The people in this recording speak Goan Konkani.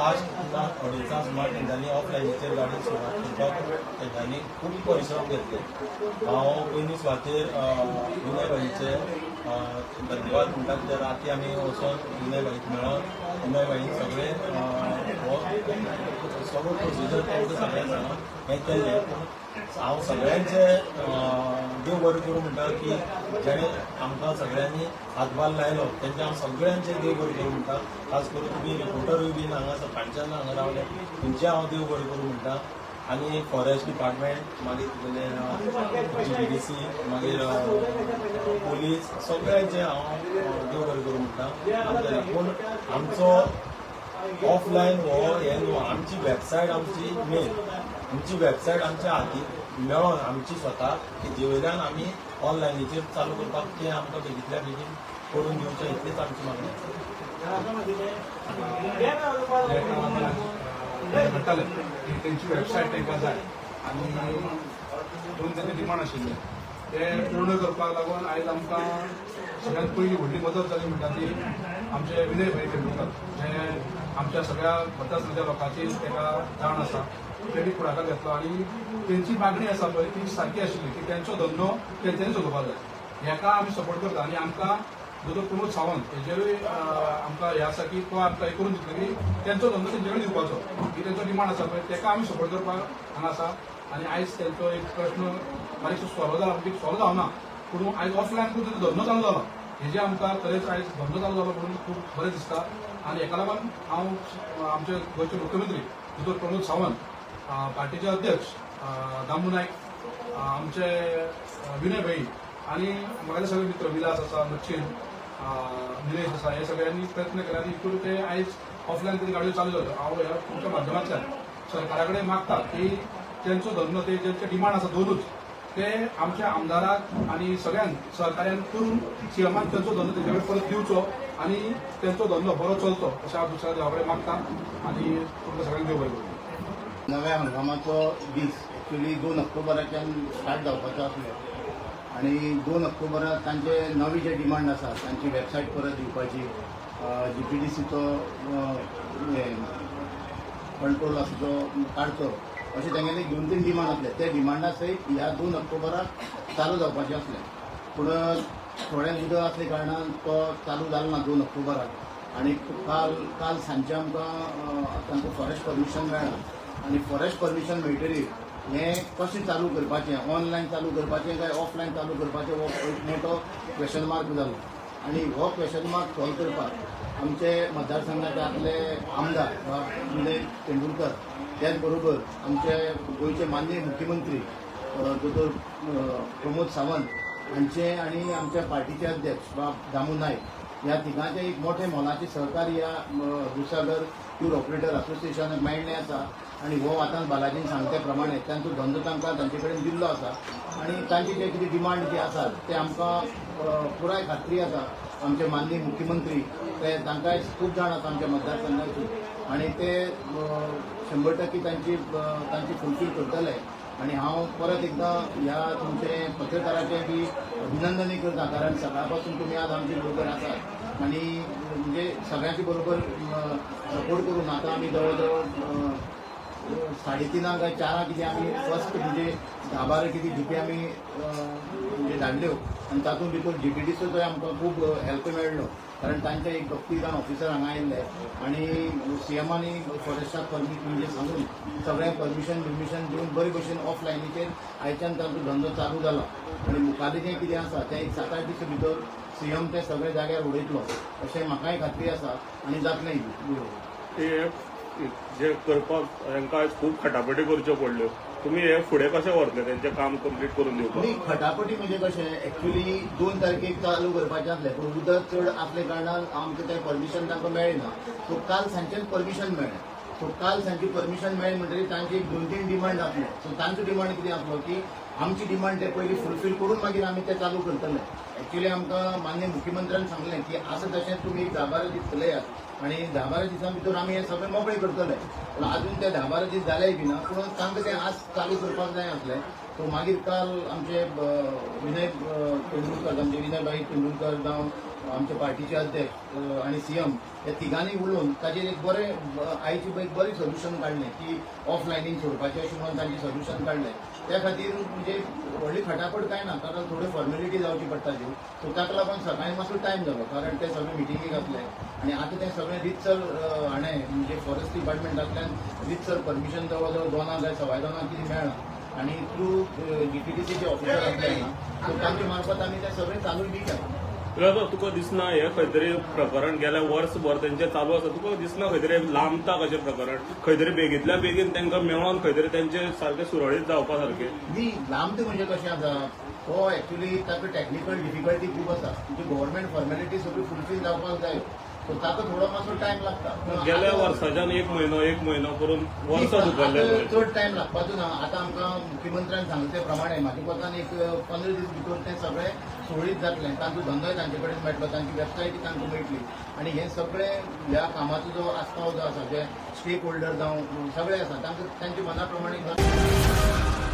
लास्ट ना अडेचां सुमार तेंच्यांनी ऑफलायनीचेर गाडी सुरवात करपाक तेंच्यांनी खूब परिश्रम घेतले. हांव पयली सुवातेर विनय भाईचे धन्यवाद म्हणटा, कित्याक राती आमी वचोन विनय भाईक मेळोन विनय भाईन सगळे हो सगळो प्रोसिजर तांकां सगळ्यांक सांगून हें केल्लें. पूण हांव सगळ्यांचे देव बरें करूं म्हणटा की जेणे आमकां सगळ्यांनी हातभार लायलो, तेंचे हांव सगळ्यांचे देव बरें करूं म्हणटा. खास करून तुमी रिपोर्टरूय बीन हांगा सकाळच्यान हांगा रावले, तुमचें हांव देव बरें करूं म्हणटा. आनी फॉरेस्ट डिपार्टमेंट, मागीर तुगेले जीपीडीसी, मागीर पोलीस, सगळ्यांचे हांव देव बरें करूं म्हणटा. पूण आमचो ऑफलायन हो हें न्हू, आमची वेबसायट, आमची मेन आमची वेबसायट आमच्या हातीक मेळोन आमची स्वता की जे वयल्यान आमी ऑनलायनीचेर चालू करपाक तें आमकां बेगींतल्या बेगीन करून दिवचें, इतलीच आमची मागणी आसा. म्हणटाले की तेंची वेबसायट तांकां जाय आनी दोन तांचे डिमांड आशिल्ले, ते पूर्ण करपाक लागून आयज आमकां सगळ्यात पयली व्हडली मदत जाली म्हणटा ती आमचे विनय भाई तेंडुलकर, जे आमच्या सगळ्या मतदारसंघाच्या लोकांची ताका जाण आसा. तेणी फुडाकार घेतलो आनी तेंची मागणी आसा पळय ती सारकी आशिल्ली की तेंचो धंदो तेंच्यांनी चलोवपाक जाय. हेका आमी सपोर्ट करता आनी आमकां दोतोर प्रमोद सावंत हेजेरूय आमकां हें आसा की तो आमकां हें करून दितलो की तेंचो धंदो तेंचे कडेन दिवपाचो ही तेंचो डिमांड आसा पळय, तेका आमी सपोर्ट करपाक हांगा आसा. आनी आयज तेंचो एक प्रश्न बारीकसो सॉल्व जाला, म्हणजे सॉल्व जावना पूण आयज ऑफलायन करून तेंचो धंदो चालू जाला. हेजे आमकां खरेंच आयज धंदो चालू जालो म्हणून खूब बरें दिसता. आनी हेका लागून हांव आमचे गोंयचे मुख्यमंत्री दोतोर प्रमोद सावंत, पार्टीचे अध्यक्ष दामू नायक, आमचे विनय भाई आनी म्हाजे सगळे मित्र विलास आसा, मच्छीन, निलेश आसा, हे सगळ्यांनी प्रयत्न केला आनी हितून ते आयज ऑफलायन तरी गाडयो चालू जाल्यो. हांव ह्या तुमच्या माध्यमांतल्यान सरकारा कडेन मागता की तेंचो धंदो, ते जेंचे डिमांड आसा दोनूच, ते आमच्या आमदाराक आनी सगळ्यांक सहकार्यान करून सीएमान तेंचो धंदो तेंचे कडेन परत दिवचो आनी तेंचो धंदो बरो चलचो अशें हांव दुसऱ्या देवा कडेन मागता आनी तुमकां सगळ्यांक देव बरें करूं. नव्या हंगामाचो दीस एक्चुली 2 ऑक्टोबराच्यान स्टार्ट जावपाचो आसलो आनी 2 ऑक्टोबराक तांचे नवी जे डिमांड आसा, तांची वेबसायट परत दिवपाची, जीपीडीसीचो कंट्रोल आसा तो काडचो, अशें तेंगेले दोन तीन डिमांड आसले. ते डिमांडा सयत ह्या 2 ऑक्टोबराक चालू जावपाचें आसलें, पूण थोडें उदक आसले कारणान तो चालू जालो ना 2 ऑक्टोबराक. आनी काल काल सांजचें आमकां तांकां फॉरेस्ट परमिशन मेळ्ळां आनी फॉरेस्ट परमिशन मेळटरीर हें कशें चालू करपाचें, ऑनलायन चालू करपाचें काय ऑफलायन चालू करपाचें, हो एक मोठो क्वेशन मार्क जालो. आनी हो क्वेशन मार्क सॉल्व करपाक आमचे मतदारसंघाचे आदले आमदार बाब विनय तेंडुलकर, त्याच बरोबर आमचे गोंयचे माननीय मुख्यमंत्री दोतोर प्रमोद सावंत हांचे आनी आमच्या पार्टीचे अध्यक्ष बाब दामू नायक, ह्या तिगांचे एक मोठे मोलाचे सहकार्य ह्या दुधसागर टूर ऑपरेटर असोसिएशनाक मेळ्ळें आसा. आनी हो आतां बालाजीन सांगते प्रमाणे तांचो धंदो तांकां तांचे कडेन दिल्लो आसा आनी तांचे जे कितें डिमांड जे आसात ते आमकां पुराय खात्री आसा, आमचे माननीय मुख्यमंत्री ते तांकांय खूब जाण आसा आमच्या मतदारसंघाची आनी ते 100% तांची फुलफील करतले. आनी हांव परत एकदां ह्या तुमचे पत्रकाराचें बी अभिनंदनूय करता, कारण सकाळ पासून तुमी आज आमचे बरोबर आसात आनी म्हणजे सगळ्यांचे बरोबर सपोर्ट करून आतां आमी जवळ जवळ 3:30 काय 4 कितें आमी फर्स्ट म्हणजे 10-12 कितें जिपी आमी म्हणजे धाडल्यो आनी तातूंत भितर जीपीडीसीचोय आमकां खूब हेल्प मेळ्ळो, कारण तांचे एक दोग तीग जाण ऑफिसर हांगा आयिल्ले आनी सीएमानी फॉरेस्टाक परमीट म्हणजे सांगून सगळ्यांक परमिशन बिर्मिशन दिवन बरे भशेन ऑफलायनीचेर आयच्यान तांचो धंदो चालू जाला. आनी मुखारलें जें कितें आसा तें एक 7-8 दीस भितर सीएम ते सगळे जाग्यार उडयतलो अशें म्हाकाय खात्री आसा आनी जातलें. ते जे करपाक तांकां आयज खूब खटापटी करच्यो पडल्यो, तुमी हे फुडें कशें व्हरतले तेंचें काम कंप्लीट करून दिवपाक? न्ही, खटापटी म्हणजे कशें, एक्चुली 2 तारखेक चालू करपाचें आसलें, पूण उदक चड आसले कारणान आमकां तें परमिशन तांकां मेळ्ळें ना. सो काल सांजचेंच परमिशन मेळ्ळें. सो काल सांजची परमिशन मेळ्ळें म्हणटकीर तांची एक दोन तीन डिमांड आसले. सो तांचो डिमांड कितें आसलो की आमची डिमांड ते पयलीं फुलफील करून मागीर आमी ते चालू करतले. एक्चुली आमकां माननीय मुख्यमंत्र्यान सांगलें की आसा तशेंच तुमी एक 10-12 दीस चलयात आनी 10-12 दिसां भितर आमी हें सगळें मोकळें करतले. पूण अजून ते 10-12 दीस जालेय बी ना, पूण तांकां तें आज चालू करपाक जाय आसलें. सो मागीर काल आमचे विनय तेंडुलकर, आमचे विनय भाई तेंडुलकर जावं आमच्या पार्टीचे अध्यक्ष आनी सीएम ह्या तिगांनी उलोवन ताजेर एक बरें आयची एक बरें सोल्युशन काडलें की ऑफलायनींग सोडपाचें अशें म्हणून तांचें सोल्युशन काडलें. त्या खातीर म्हणजे व्हडली खटापट कांय ना, कारण थोड्यो फॉर्मेलिटी जावची पडटा त्यो. सो ताका लागून सकाळीं मातसो टायम जालो, कारण ते सगळे मिटिंगेक आसले आनी आतां तें सगळें रितसर हाणें म्हणजे फॉरेस्ट डिपार्टमेंटांतल्यान रितसर परमिशन जवळ जवळ 2 काय 2.25 कितें मेळ्ळां आनी थ्रू जीटीडीसीचे ऑफिसर आसले हांगा, सो तांचे मार्फत आमी तें सगळें चालू बी केलां. तुला तुका दिसना हे खंय तरी प्रकरण गेल्या वर्सभर तेंचे चालू आसा, तुका दिसना खंय तरी लांबता कशें प्रकरण, खंय तरी बेगींतल्या बेगीन तांकां मेळोन खंय तरी तेंचे सारकें सुरळीत जावपा सारकें? न्ही, लांब ते म्हणजे कशें आसा, तो एक्चुली ताका टॅक्निकल डिफिकल्टी खूब आसा. म्हणजे गव्हर्मेंट फॉर्मेलिटी सगळी फुलफील जावपाक जाय, सो ताका थोडो मातसो टायम लागता. पूण गेल्या आतां- वर्साच्यान एक म्हयनो एक म्हयनो करून वर्सां आतां धुकल्ले. चड टायम लागपाचो ना. आतां आमकां मुख्यमंत्र्यान सांगले ते प्रमाणे म्हाजे कोतान एक 15 दीस भितर तें सगळें सुरळीत जातलें. तांचो धंदोय तांचे कडेन मेळटलो, तांची वेबसायट तांकां मेळटली आनी हें सगळें ह्या कामाचो जो आस्पाव जो आसा, जे स्टेक होल्डर जावं सगळे आसा, तांकां तांच्या मना प्रमाणे.